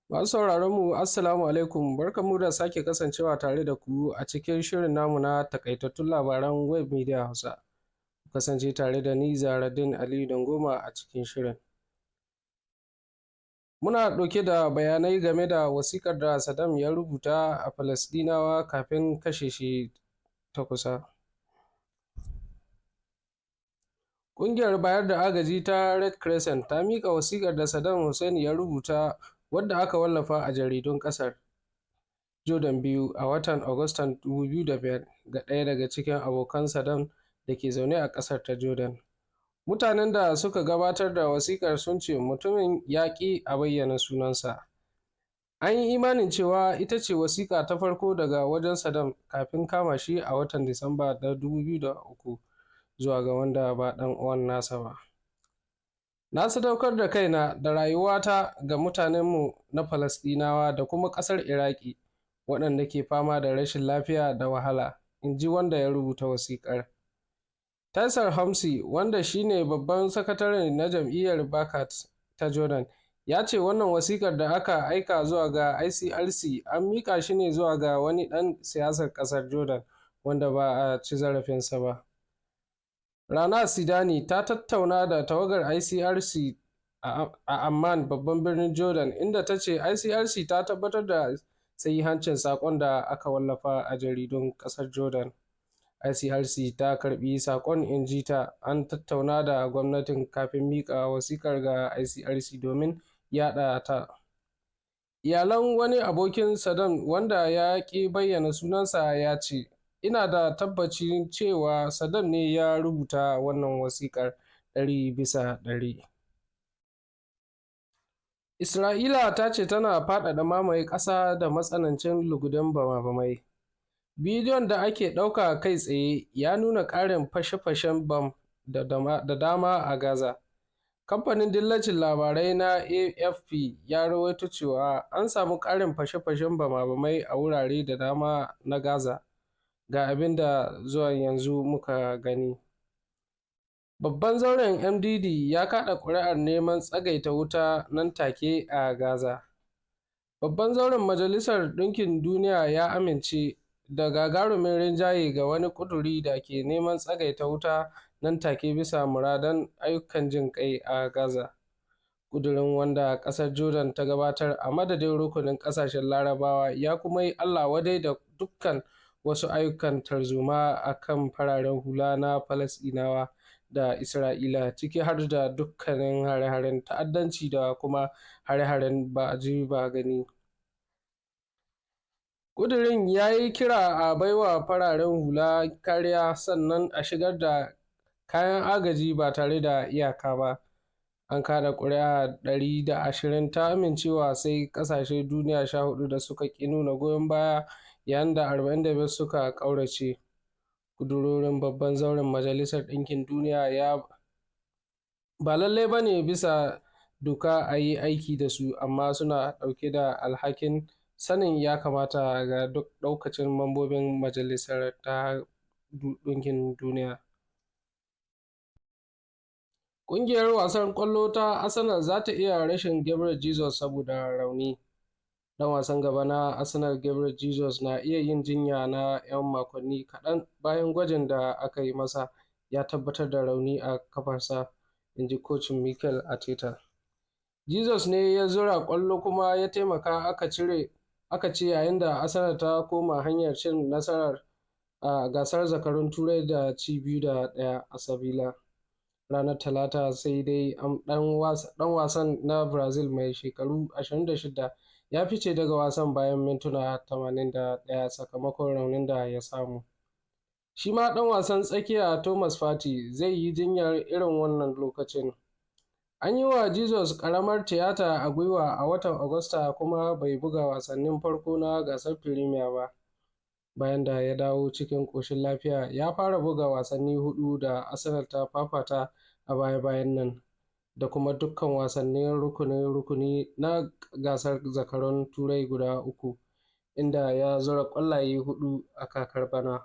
Masu sauraron mu, Assalamu alaikum, barkanmu da sake kasancewa tare da ku a cikin shirin namu na takaitattun labaran Web Media Hausa. Ku kasance tare da ni, Zahraddeen Aliyu Dangoma, a cikin shirin. Muna ɗauke da bayanai game da wasikar da Saddam ya rubuta a Falasɗinawa kafin kashe shi ta kusa. Ƙungiyar bayar da agaji ta Red Crescent ta miƙa wasikar da Saddam Hussein ya rubuta, wadda aka wallafa a jaridun ƙasar Jordan biyu a watan Agustan 2005, ga ɗaya daga cikin abokan Saddam da ke zaune a ƙasar ta Jordan. Mutanen da suka gabatar da wasikar sun ce mutumin ya ƙi a bayyana sunansa. An yi imanin cewa ita ce wasiƙa ta farko daga wajen Saddam kafin kama shi a watan Disamba na 2003 zuwa ga wanda ba ɗan uwan nasa ba. "Na sadaukar da kaina da rayuwata ga mutanenmu na Falasɗinawa da kuma ƙasar Iraki waɗanda ke fama da rashin lafiya da wahala," in ji wanda ya rubuta wasiƙar. Taysir Homsi, wanda shi ne babban sakatare na jam'iyyar Ba'ath ta Jordan, ya ce wannan wasiƙar da aka aika zuwa ga ICRC an miƙa shi ne zuwa ga wani ɗan siyasar ƙasar Jordan wanda ba a ci zarafinsa ba. Rana Sidani ta tattauna da tawagar ICRC a Amman, babban birnin Jordan, inda ta ce ICRC ta tabbatar da sahihancin saƙon da aka wallafa a jaridun ƙasar Jordan. ICRC ta karɓi saƙon, in ji ta, an tattauna da gwamnatin kafin miƙa wasiƙar ga ICRC domin yaɗa ta. Iyalan wani abokin Saddam wanda ya ƙi bayyana sunansa ya ce, "Ina da tabbacin cewa Saddam ne ya rubuta wannan wasiƙar 100%." Isra'ila ta ce tana faɗaɗa mamaye ƙasa da matsanancin lugudan bama-bamai. Bidiyon da ake ɗauka kai tsaye ya nuna ƙarin fashe-fashen bam da dama a Gaza. Kamfanin dillancin labarai na AFP ya rawaito cewa an samu ƙarin fashe-fashen bama-bamai a wurare da dama na Gaza. Ga abin da zuwa yanzu muka gani. Babban zauren MDD ya kaɗa ƙuri'ar neman tsagaita wuta nan take a Gaza. Babban zauren Majalisar Ɗinkin Duniya ya amince da gagarumin rinjaye ga wani ƙuduri da ke neman tsagaita wuta nan take bisa muradan ayyukan jin ƙai a Gaza. Ƙudurin, wanda ƙasar Jordan ta gabatar a madadin rukunin ƙasashen Larabawa, ya kuma yi Allah wadai da dukkan wasu ayyukan tarzoma a kan fararen hula na Falasɗinawa da Isra'ila, ciki har da dukkanin hare-haren ta'addanci da kuma hare-haren ba ji ba gani. Ƙudurin ya yi kira a baiwa fararen hula kariya sannan a shigar da kayan agaji ba tare da iyaka ba. An kaɗa ƙuri'a 120 ta amincewa, sai ƙasashen duniya 14 da suka ƙi nuna goyon baya, yayin da 45 suka ƙaurace. Ƙudurorin Babban Zauren Majalisar Ɗinkin Duniya ya ba lallai ba ne bisa doka a yi aiki da su, amma suna ɗauke da alhakin sanin ya kamata ga duk ɗaukacin mambobin Majalisar ta Ɗinkin Duniya. Ƙungiyar wasan ƙwallo ta Arsenal za ta iya rashin Gabriel Jesus saboda rauni. Dan wasan gaba na Arsenal Gabriel Jesus na iya yin jinya na 'yan makonni kaɗan bayan gwajin da aka yi masa ya tabbatar da rauni a kafarsa, inji kocin Mikel Arteta. Jesus ne ya zura ƙwallo kuma ya taimaka aka ci yayin da Arsenal ta koma hanyar cin nasarar a gasar zakarun Turai da ci 2-1 a Sevilla ranar Talata, sai dai dan wasan na Brazil mai shekaru 26 ya fice daga wasan bayan mintuna 81 sakamakon raunin da ya samu. Shi ma dan wasan tsakiya Thomas Partey zai yi jinyar irin wannan lokacin. An yi wa Jesus ƙaramar tiyata a gwiwa a watan Agusta kuma bai buga wasannin farko na gasar Firimiya ba. Bayan da ya dawo cikin ƙoshin lafiya, ya fara buga wasanni huɗu da Arsenal ta fafata a baya-bayan nan da kuma dukkan wasannin rukuni-rukuni na gasar zakarun Turai guda uku, inda ya zura ƙwallaye huɗu a kakar bana.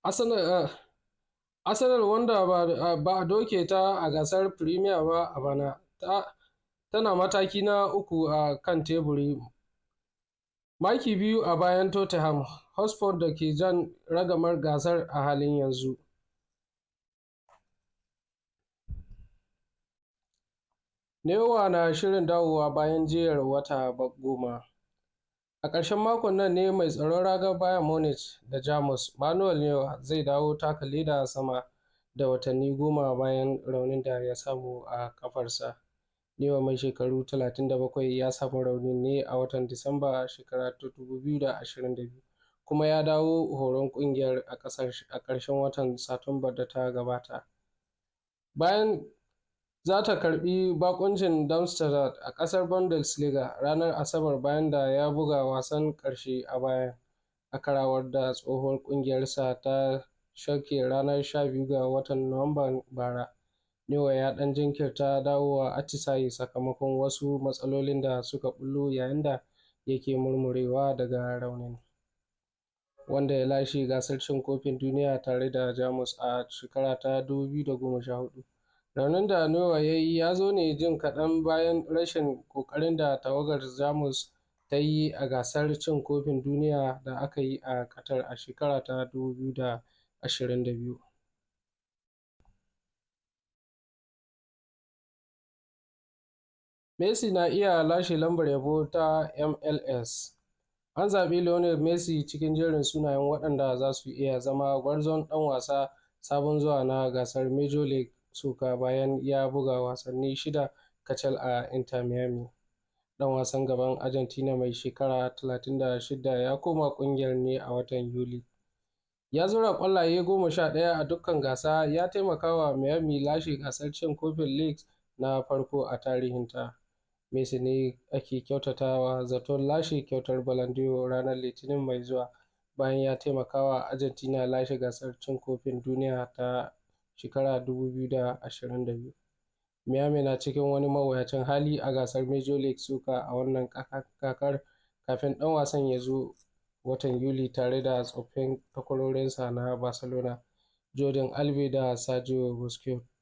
Arsenal, wanda ba a doke ta a gasar Firimiya ba a bana, Tana mataki na uku a kan teburi, maki biyu a bayan Tottenham Hotspur da ke jan ragamar gasar a halin yanzu. Neuer na shirin dawowa bayan jiyyar wata 10. A ƙarshen makon nan ne mai tsaron ragar Bayern Munich da Jamus, Manuel Neuer zai dawo taka leda sama da watanni 10 bayan raunin da ya samu a ƙafarsa. Neuer, mai shekaru 37, ya samu raunin ne a watan Disamba 2022 kuma ya dawo horon ƙungiyar a ƙarshen watan Satumbar da ta gabata. Bayern za ta karbi bakuncin Darmstadt a gasar Bundesliga ranar Asabar bayan da ya buga wasan ƙarshe a Bayern a karawar da tsohuwar ƙungiyarsa ta Schalke ranar 12 ga watan Nuwamban bara. Neuer ya ɗan jinkirta dawowa atisaye sakamakon wasu matsalolin da suka ɓullo yayin da yake murmurewa daga raunin. Wanda ya lashe gasar cin kofin duniya tare da Jamus a shekara ta 2014. Raunin da Neuer ya yi ya zo ne jim kaɗan bayan rashin ƙoƙarin da tawagar Jamus ta yi a gasar cin kofin duniya da aka yi a Qatar a shekara ta 2022. Messi na iya lashe lambar yabo ta MLS. An zaɓi Lionel Messi cikin jerin sunayen waɗanda za su iya zama gwarzon ɗan wasa sabon zuwa na gasar Major League Soccer bayan ya buga wasanni shida kacal a Inter Miami. Ɗan wasan gaban Argentina mai shekara 36 ya koma ƙungiyar ne a watan Yuli. Ya zura ƙwallaye 11 a dukkan gasa, ya taimakawa Miami lashe gasar cin kofin League na farko a tarihinta. Messi ne ake kyautatawa zaton lashe kyautar Ballon d'Or ranar Litinin mai zuwa bayan ya taimakawa Argentina lashe gasar cin kofin duniya ta 2022. Miami na cikin wani mawuyacin hali a gasar Major League Soccer a wannan kakar kafin ɗan wasan ya zo watan Yuli tare da tsoffin takwarorinsa na Barcelona, Jordi Alba da Sergio Busquets.